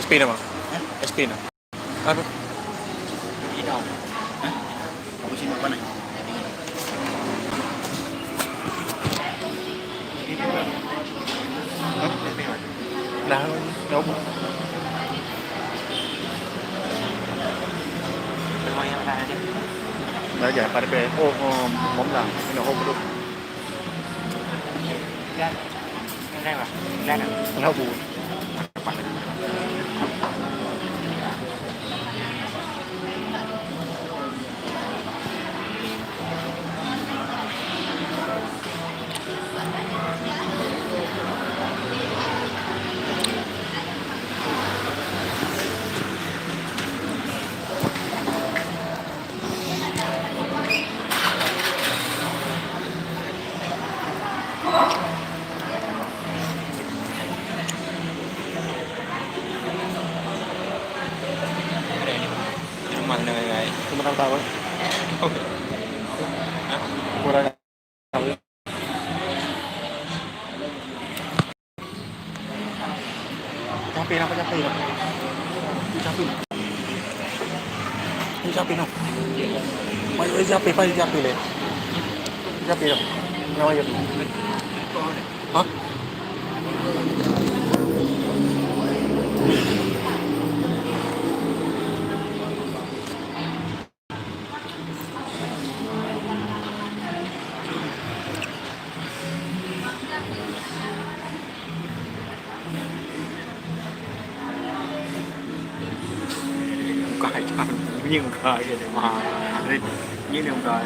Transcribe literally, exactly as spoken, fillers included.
P nama? Hah? S P nama? Apa? Idong. Hah? Aku sini apa nih? Hah? Nah, jawab. Lumayan lah aja. Belajar pada P. Oh, um, bom lah. Kena home dulu. Dah. Dah lah. Dah lah. Kenapa? Rumah dengan lain. Rumah tahu. Hah? Kurang. Capek, nampak capek dah. Capek. Ni capek dah. Mai, mai capek, mai capek leh. Capek dah. Nak mai. Hah? Muka hitam, bunyi muka je deh, mah. Bunyi muka.